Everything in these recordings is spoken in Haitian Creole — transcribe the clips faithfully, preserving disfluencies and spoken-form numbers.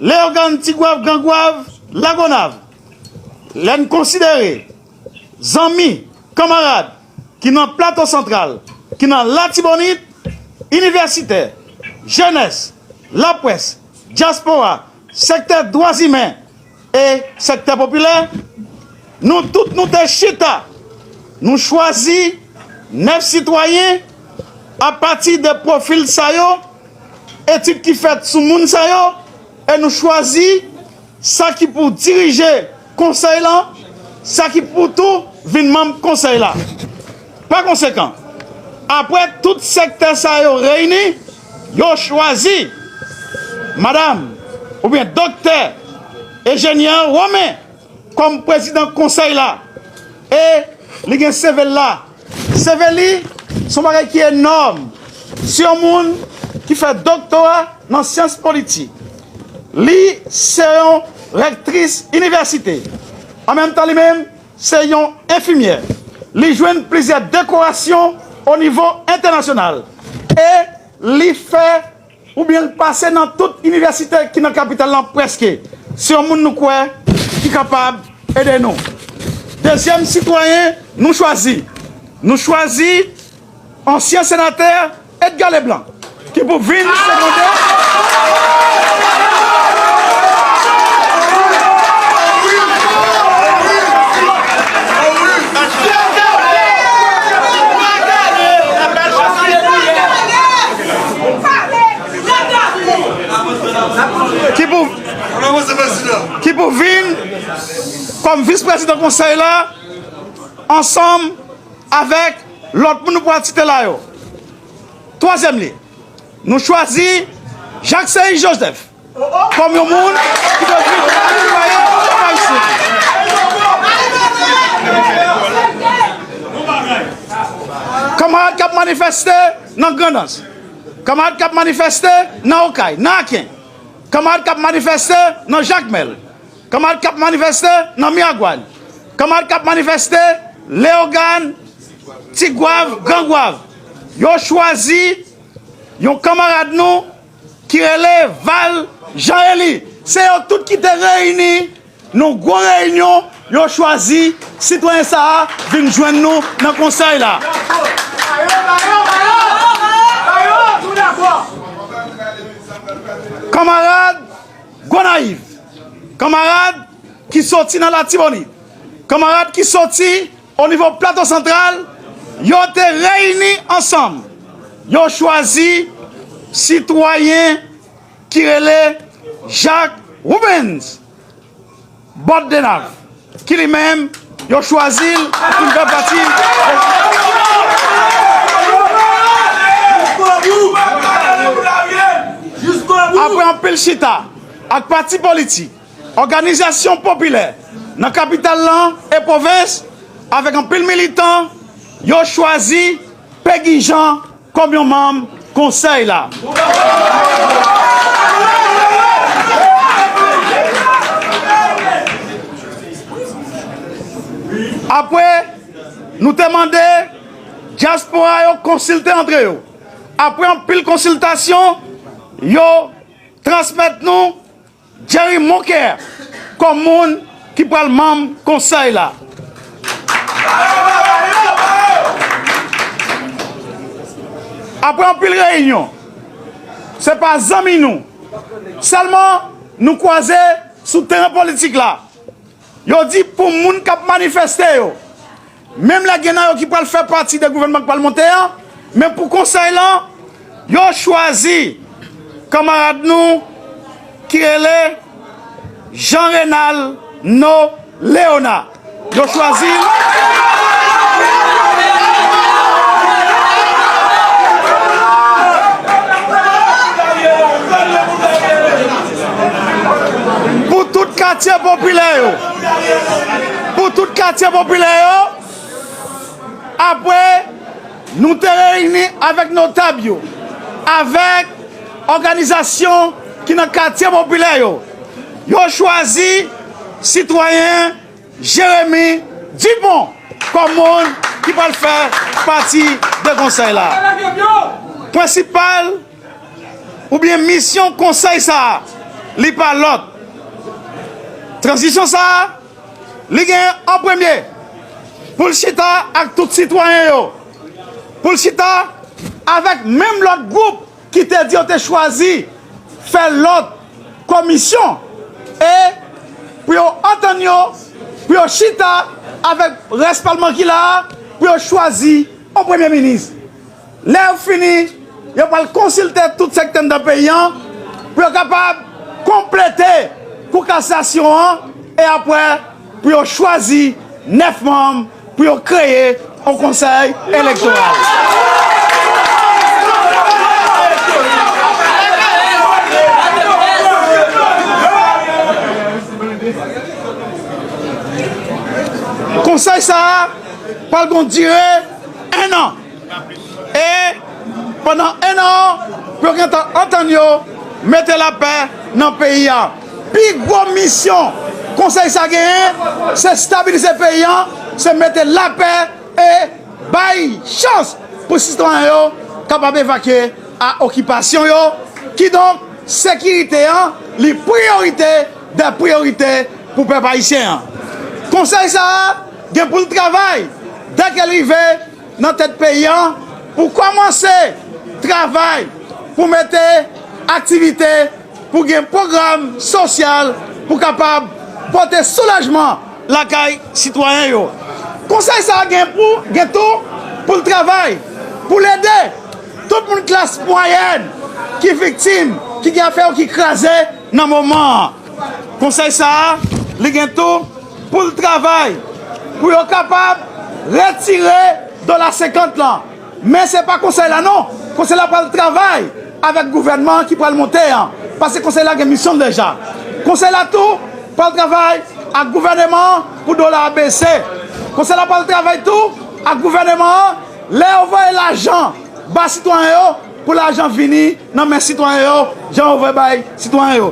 Leyogàn, Tigwav, Grangwav, Lagonav. Lè n konsidere zanmi, kanmarad ki nan Plato Santral, ki nan Latibonit, inivèsitè, jenès, laprès, dyaspora, sektè dwa imen e sektè popilè, nou tout nou te chita, nou chwazi nèf sitwayen apati de pwofil sa yo, etid ki fèt sou moun sa yo, e nou chwazi sa ki pou dirije konsèy lan, sa ki pou tou vin manm konsèy la. Pa konsekan, apre tout sektè sa yo reyini, yo chwazi madanm oubyen doktè Ejenyan Romen kòm prezidan konsèy la. E li gen seve l la. Seve li se yon bagay ki enòm. Se yon moun ki fè doktora nan syans politik. Li se yon rèktris inivèsite. An menm tan, li menm, se yon enfimyè. Li jwenn plizyè dekorasyon o nivo entènasyonal. E li fè oubyen l pase nan tout inivèsite ki nan kapital lan prèske. Se yon moun nou kwè ki kapab ede nou. Dezyèm sitwayen nou chwazi, nou chwazi ansyen senatè Edgar Leblanc, ki pou vin segonde. Ki pou, ki pou vin kòm vis prezidan konsèy la, ansanm avèk lòt moun nou pral site la yo. Twazyèm li, nou chwazi Jacques Seyis Joseph kòm yon moun ki dwe vin netwaye Ayiti. Kanmarad k ap manifeste nan Grandans, kanmarad k ap manifeste nan Okay, nan Aken, kanmarad k ap manifeste nan Jakmèl, kanmarad k ap manifeste nan Miragwàn, kanmarad k ap manifeste Leyogàn, Tigwav, Grangwav, yo chwazi yon kanmarad nou ki rele Val Jean Élie. Se yo tout ki te reyini nan gwo reyinyon, yo chwazi sitwayen sa a vin jwenn nou nan konsèy la. Kanmarad Gonayiv, kanmarad ki soti nan Latibonit, kanmarad ki soti o nivo Plato Santral, yo te reyini ansanm. Yo chwazi sitwayen ki rele Jacques Rubens Bordenave, ki li menm, yo chwazi l pou l fè pati. Apre anpil chita ak pati politik, òganizasyon popilè nan kapital lan e pwovens, avèk anpil militan, yo chwazi Pegi Jean kòm yon manm konsèy la. Apre, nou te mande dyaspora yo konsilte antre yo. Apre anpil konsiltasyon, yo transmèt nou Jerry Moncaire kòm moun ki pral manm konsèy la. Apre anpil reyinyon, se pa zanmi nou sèlman nou kwaze sou teren politik la. Yo di pou moun k ap manifeste yo, menm lè gen nan yo ki pral fè pati de gouvènman k pral monte an, men pou konsèy lan, yo chwazi kanmarad nou ki rele Jean Renald No Leona. Yo chwazi l pou tout katye popilè yo. Pou tout katye popilè yo. Apre, nou te reyini avèk notab yo, avèk òganizasyon ki nan katye popilè yo. Yo chwazi sitwayen Jérémy Dupont kòm moun ki pral fè pati de konsèy la. Prensipal oubyen misyon konsèy sa a, Li pa lòt. Tranzisyon sa a, li gen an premye pou l chita ak tout sitwayen yo, pou l chita avèk menm lòt gwoup ki te di yo te chwazi fè lòt komisyon, e pou yo antann yo, pou yo chita avèk rès palman ki la a, pou yo chwazi yon premye minis. Lè yo fini, yo pral konsilte tout sektè anndan peyi an pou yo kapab konplete kou kasasyon an, e apre pou yo chwazi nèf manm pou yo kreye yon konsèy elektoral. Konsèy sa a pral gon dire en an. E pandan en an an, pou yo gentan antann yo mete lapè nan peyi a. Pi gwo misyon konsèy sa genyen, se stabilize peyi an, se mete lapè e bay chans pou sitwayen yo kapab evakye a okipasyon yo. Kidonk, sekirite an, li priyorite dè priyorite pou pèp ayisyen an. Konsèy sa a gen pou l travay dèke l rive nan tèt peyi an pou kòmanse travay pou mete aktivite pou gen pwogram sosyal pou kapab pote soulajman lakay sitwayen yo. Konsèy sa a gen pou, gen tou pou l travay pou l ede tout moun klas mwayèn ki viktim, ki gen afè yo ki kraze nan moman an. Konsèy sa a, li gen tou pou l travay pou yo kapab retire dola senkant lan. Men se pa konsèy la non. Konsèy la pral travay avèk gouvènman ki pral monte an. Paske konsèy la gen misyon l deja. Konsèy la tou pral travay ak gouvèneman an pou dola a bese. Konsèy la pral travay tou ak gouvèneman an lè yo voye lajan ba sitwayen yo, pou lajan vini nan men sitwayen yo, jan yo voye bay sitwayen yo.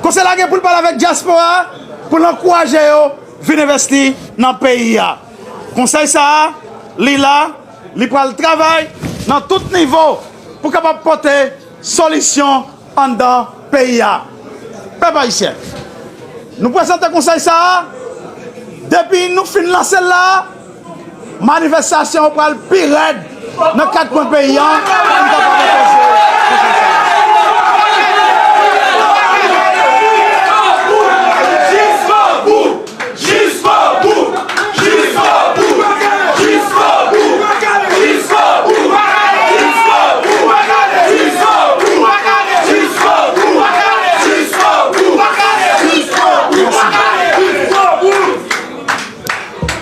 Konsèy la gen pou l pale avèk dyaspora a pou l ankouraje yo vin envesti nan peyi a. Konsèy sa a, li la, li pral travay nan tout nivo pou kapab pote solisyon anndan peyi a. Pèp ayisyen, nou prezante konsèy sa a, depi nou fin lanse l la, manifestasyon yo pral pi rèd nan kat kwen peyi an pou n kapab enpoze konsèy sa a. Jisbobou! Jisbobou!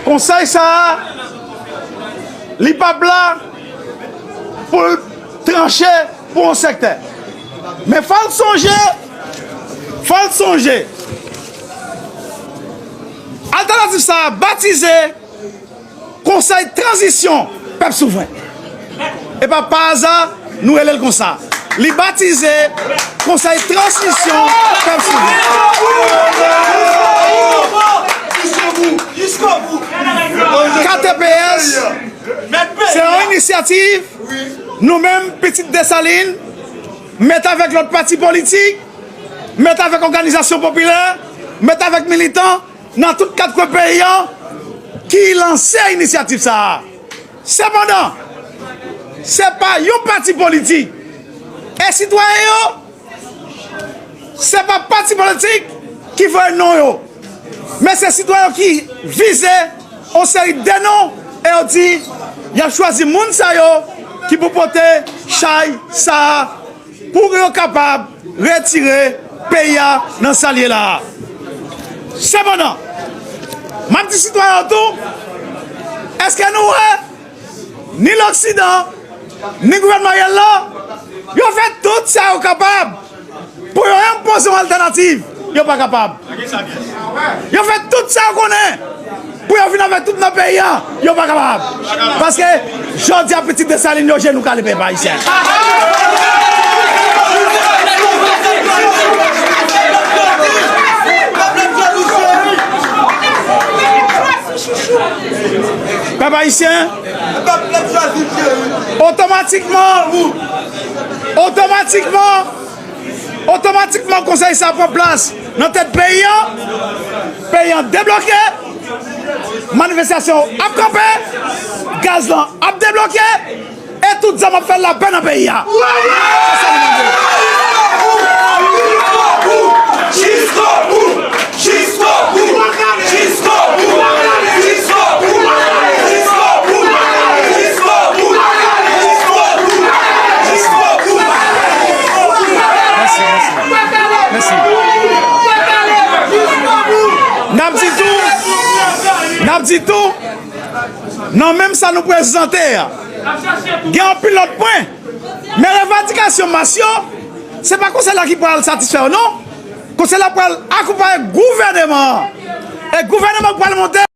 Konsèy sa a, li p ap la pou l tranche pou yon sektè. Men fò l sonje, fò l sonje, altènativ sa a batize Konsèy Tranzisyon Pèp Souvren. E pa, pa aza, nou rele l konsa. Li batize Konsèy Transmisyon Pèp Souvren. K T P S, se yon inisyativ nou menm, Pitit Desalin, mete avèk lòt pati politik, mete avèk òganizasyon popilè, mete avèk militan nan tout kat kwen peyi an ki lanse inisyativ sa a. Sepandan, se pa yon pati politik. E sitwayen yo, se pa pati politik ki voye non yo. Men se sitwayen yo ki vize yon seri de non e yo di y ap chwazi moun sa yo ki pou pote chay sa a pou yo kapab retire peyi a nan sa l ye la a. Sepandan, m ap di sitwayen yo tou, èske nou wè ni loksidan, ni gouvènman Ariel la, yo fè tout sa yo kapab pou yo enpoze yon altènativ, yo pa kapab. Yo fè tout sa yo konnen pou yo vin avèk tout nan peyi a, yo pa kapab. Paske, jodi a, Pitit Desalin yo, jenou kale, pèp ayisyen. Pèp ayisyen, otomatikman, otomatikman, Otomatikman, konsèy sa pran plas nan tèt peyi an. Peyi an debloke. Manifestasyon ap kanpe. Gaz lan ap debloke. E tout zam ap fè lapè nan peyi a. Se sa nou mande. Mèsi, mèsi. Mèsi. N ap di tou, n ap di tou, nan menm sa nou prezante a, gen anpil lòt pwen. Men revandikasyon mas yo, se pa konsèy la ki pral satisfè yo, non. Konsèy la pral akonpaye gouvèneman an. E gouvèneman pral monte.